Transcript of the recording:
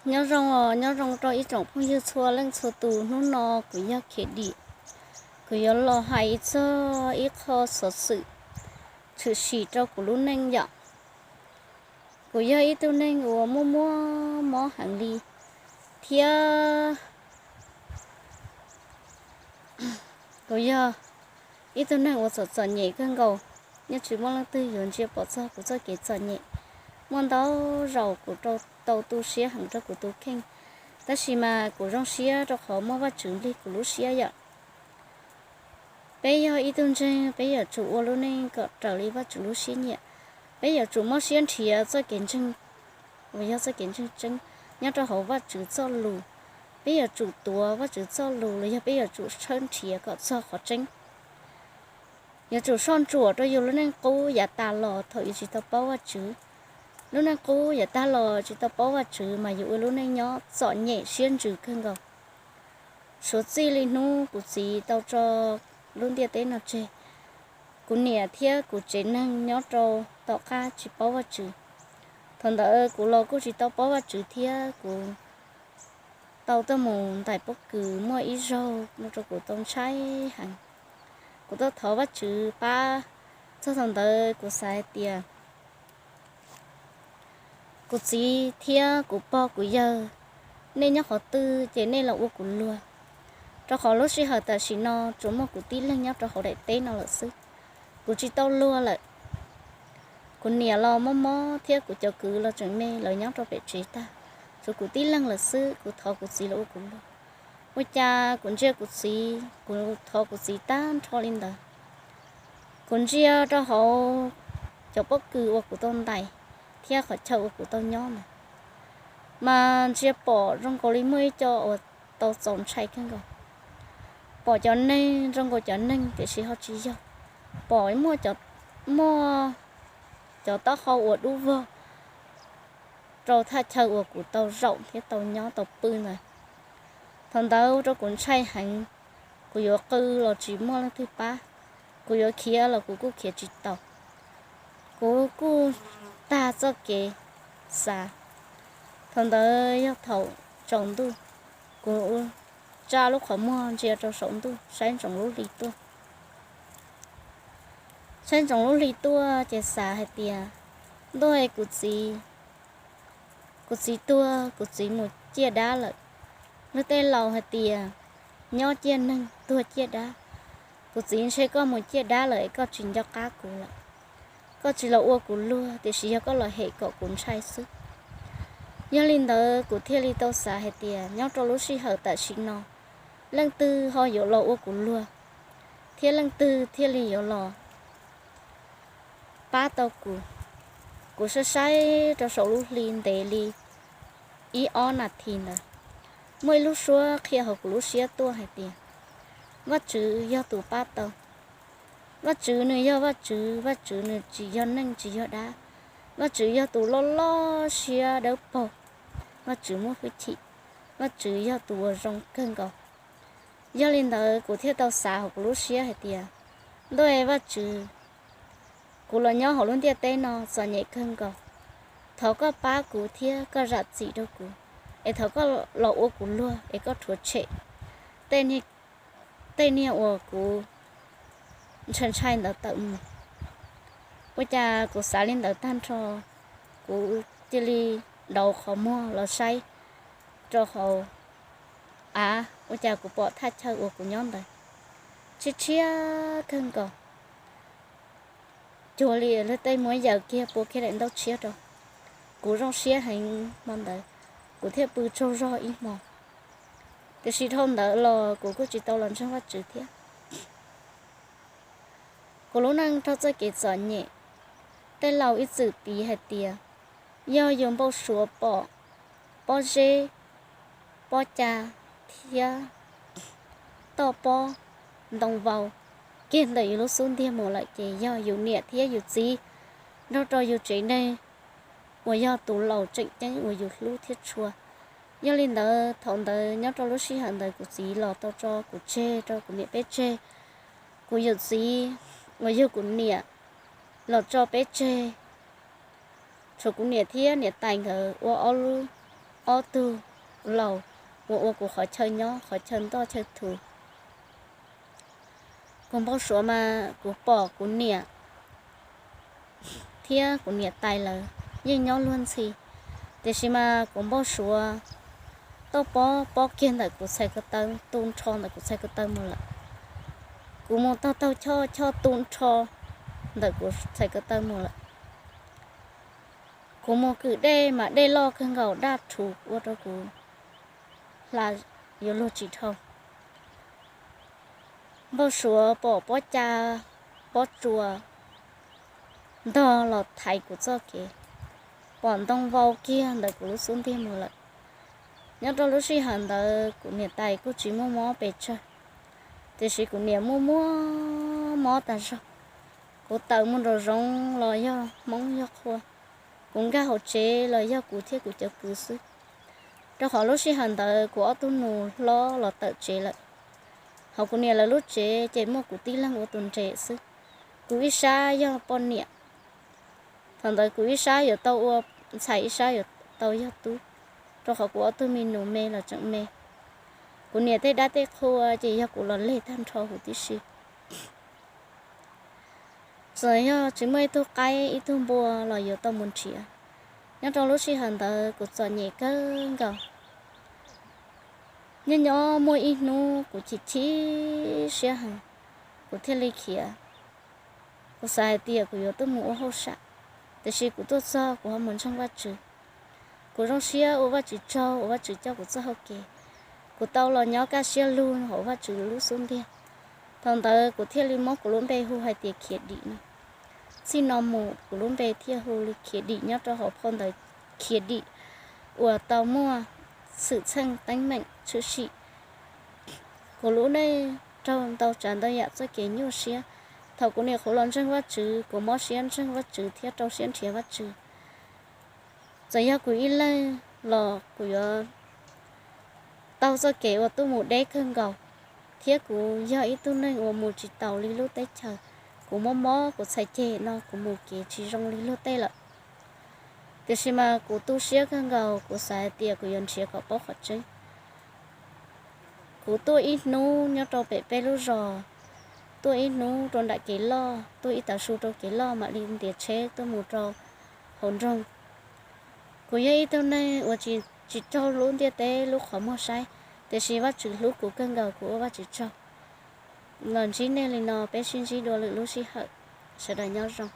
Nyob zoo os, nyob zoo rau ib tsoom phooj ywg txhua leej txhua tus. Hnub no kuv yog Khiav Dim, kuv yuav los hais txog ib qho xov xwm tshwm sim rau kuv lub neej yom. Kuv yog ib tug neeg uas muaj muaj mob heev li, thiab kuv yog ib tug neeg uas txom txom nyem kawg nkaus, yeej tsis muaj leej twg yuav ntsia pom txog kuv txoj kev txom nyem. Muaj ntau zaus kuv tau tu siab heev rau kuv tus kheej, tab sis mas kuv zoo siab rau qhov muaj Vajtswv nplig kuv lub siab yom. Peb yog ib tug ntseeg, peb yuav tsum ua lub neej kom raws li Vajtswv lub siab nyiam. Peb yuav tsum mob siab nrhiav txoj kev ntseeg uas yog txoj kev ntseeg tseeb nyob rau hauv Vajtswv txoj lus. Peb yuav tsum tuav Vajtswv txoj lus los yog peb yuav tsum tshawb nrhiav kom txog qhov tseeb. Yuav tsum soj ntsuam rau yus lub neej qub yav tas los thaum yus tsis tau paub Vajtswv. Lub neej qub yav tas los tsis tau paub Vajtswv mas yus ua lub neej nyob txom nyem siab ntsws kawg nkaus. Suav txij li hnub kuv txiv tau tso lub ntiaj teb no tseg, kuv niam thiab kuv tsev neeg nyob rau tom qab tsis paub Vajtswv. Thaum ntawd kuv los kuj tsis tau paub Vajtswv thiab kuv tau tuaj mus ntais pob kws muaj ib zaug no rau kuv tau ntshai heev. Kuv tuaj thov Vajtswv pab, txog thaum ntawd kuv xav hais tias kuv txiv thiab kuv pog kuv yawg, nej nyob qhov twg ces nej los ua kuv luag, rau qhov lub sij hawm tam sim no tsuas muaj kuv tib leeg nyob rau hauv daim teb no lawm xwb. Kuv tsis tau luag lawm. Kuv niam los mob mob thiab kuv cov kwv los tseem me, lawv nyob rau pem tsev tag, tshuav kuv tib leeg lawm xwb. Kuv thov kuv txiv los ua kuv luag. Ua cas kuv ntsia kuv txiv, kuv thov kuv txiv tag nrho li ntawd. Kuv ntsia rau hauv cov pob kws uas kuv tau ntais thiab qhov chaw uas kuv tau nyob ntawd, mas ntsia pom zoo nkaus li muaj ib co uas tau txaus ntshai kawg nkaus. Pom cov neeg zoo nkaus cov neeg tiam sis ho tsis yog. Pom muaj, muaj cov taub hau uas dub vog rau thaj chaw uas kuv tau zaum thiab tau nyob tau pw ntawd. Thaum ntawd ua rau kuv ntshai heev, kuv yuav qw los tsis muaj leej twg pab, kuv yuav khiav los kuv kuj khiav tsis tau. Kuv kuj tag txoj kev xav. Thaum ntawd yog thaum tsaus ntuj, kuv tsa lub qhov muag ntsia rau saum ntuj saib ntsoov lub hli tuaj. Saib ntsoov lub hli tuaj ces xav hais tias, ntuj, kuv txiv, kuv txiv tuag, kuv txiv mus ciaj dab lawm. Luag tej laus hais tias, nyob ciaj neeg, tuag ciaj dab. Kuv txiv, ntshe koj mus ciaj dab lawm es koj tsis nco qab kuv lawm. Koj tsis los ua kuv luag, tiam sis yog koj los hem kom kuv ntshai xwb. Yog li ntawd kuv thiaj li tau xav hais tias nyob rau lub sij hawm tam sim no, leej twg ho yuav los ua kuv luag, thiab leej twg thiaj li yuav los pab tau kuv. Kuv saib saib rau saum lub hli ntev li ib ob nas this ntawd, muaj ib lub suab qhia hauv kuv lub siab tuaj hais tias, Vajtswv yog tus pab tau. Vajtswv nws yog Vajtswv, Vajtswv nws tsis yog neeg tsis yog dab. Vajtswv yog tus loj loj siab dawb paug, Vajtswv muaj hwj chim, Vajtswv yog tus uas zoo kawg nkaus. Yog li ntawd kuv thiaj tau xav hauv kuv lub siab hais tias, ntuj, Vajtswv, kuv los nyob hauv lub ntiaj teb no txom nyem kawg nkaus. Thov koj pab kuv thiab koj zam txim rau kuv, es thov koj los ua kuv luag es koj rhuav tshem tej niag uas kuv ntshai ntshai ntawd tawm mus. Ua cas kuv xav li ntawd tag nrho, kuv cia li dauv qhov muag los saib rau hauv av, ua cas kuv pom thaj chaw uas kuv nyob ntawd tshiab tshiab kawg nkaus, cuag li luag tej muab yaws kiag pua kiag daim ntaub tshiab rau. Kuv zoo siab heev hmo ntawd, kuv thiaj pw tsaug zog ib hmo. Tiam sis dhau ntawd los kuv kuj tsis tau los ntseeg Vajtswv thiab. Kuv lub neej raug txoj kev txom nyem. Tej laus ib txwm piv hais tias, yog yus npau suav pom pob zeb, pob ca thiab toj pob ntoo vau kiag ntawm yus lub xub ntiag mus lawm ces yog yus niam thiab yus txiv nrog rau yus tsev neeg uas yog tus laus tseem ceeb uas yus hlub thiab tshua. Yog li ntawd, thaum ntawd nyob rau lub sij hawm ntawd kuv txiv los tau tso kuv tseg rau kuv niam peb tseg. Kuv yawm txiv uas yog kuv niam los tso peb tseg. Tshuav kuv niam thiab niam tais nkawd ua ob lub ob tug laus uas ua kuv qhov chaw nyob, qhov chaw ntoj chaw thuv. Kuv npau suav mas kuv pom kuv niam thiab kuv niam tais lawv yeej nyob luag ntxhi, tiam sis mas kuv npau suav toj pob pob kiag ntawm kuv txhais ko taw, tu nrho ntawm kuv txhais ko taw mus lawm. Kuv mus taug taug choj, choj tu nrho ntawm kuv txhais ko taw mus lawm. Kuv mus kwm dej mas dej loj kawg nkaus, daj rhuv ua rau kuv hla yuav luag tsis dhau. Npau suav pom pob ca pob tsuas ntog los thaiv kuv txoj kev, pom ntoo vau kiag ntawm kuv lub xub ntiag mus lawm. Nyob rau lub sij hawm ntawd kuv niam tais kuj tsis muaj mob pes tsawg, tiam sis kuv niam muaj muaj mob tas zog. Kuv tawm mus nraum zoov los yog hmoob yog qhua, kuv nkag hauv tsev los yog kuv thiab kuv cov kwv xwb. Rau qhov lub sij hawm ntawd kuv ob tug nus hlob los tawm tsev lawm. Hauv kuv niam lawv lub tsev ces muaj kuv tib leeg ua tus nres xwb. Kuv ib sab yog poj niam, thaum ntawd kuv ib sab yuav tau ua ntxhais, ib sab yuav tau yog tub, rau qhov kuv ob tug me nus me los tseem me. Kuv niam tej dab tej qhua ces yog kuv los leg tag nrho huv tib si. Txawm yog tsis muaj ib tug qaib ib tug npua los yuav tau mus nrhiav. Nyob rau lub sij hawm ntawd kuv txom nyem kawg nkaus. Nyob nyob muaj ib hnub kuv chim chim siab heev, kuv thiaj li khiav. Kuv xav hais tias kuv yuav tuaj mus ua hauj sam, tiam sis kuv tuaj txog kuv ho mus ntseeg Vajtswv. Kuv zoo siab ua Vajtswv tsaug uas Vajtswv coj kuv txoj hau kev. Kuv tau los nyob kaj siab lug hauv Vajtswv lub xub ntiag. Thaum ntawd kuv thiaj li muab kuv lub npe hu hais tias Khiav Dim no. Txij no mus kuv lub npe thiaj hu li Khiav Dim nyob rau hauv phau ntawv Khiav Dim uas tau muaj xwm txheej teeb meem tshwm sim kuv lub neej raug ntau tsav ntau yam txoj kev nyuaj siab. Thaum kuv nyuam qhuav los ntseeg Vajtswv, kuv mob siab ntseeg Vajtswv thiab rau siab nrhiav Vajtswv. Txawm yog kuv ib leeg los kuv yuav taug txoj kev uas tuaj mus deb kawg nkaus, thiab kuv yog ib tug neeg uas mus tsis taus li luag teb chaws. Kuv mob mob kuv txhais ceg no kuv mus kev tsis zoo li luag tej lawm. Tiam sis mas kuv tu siab kawg nkaus, kuv xav hais tias kuv yuav nrhiav kom paub qhov tseeb. Kuv tuaj ib hnub nyob rau pem peb lub zos, tuaj ib hnub rau nram kev loj, tuaj ib tav su rau kev loj mam li ntiav tsheb tuaj mus rau hauv nroog. Kuv yog ib tug neeg uas tsis raug lub ntiaj teb lub qhov muag saib, tiam sis Vajtswv hlub kuv kawg nkaus, kuv ua Vajtswv tsaug. Los ntsib nej li no, peb sib ntsib dua lwm lub sij hawm. Sawv daws nyob zoo.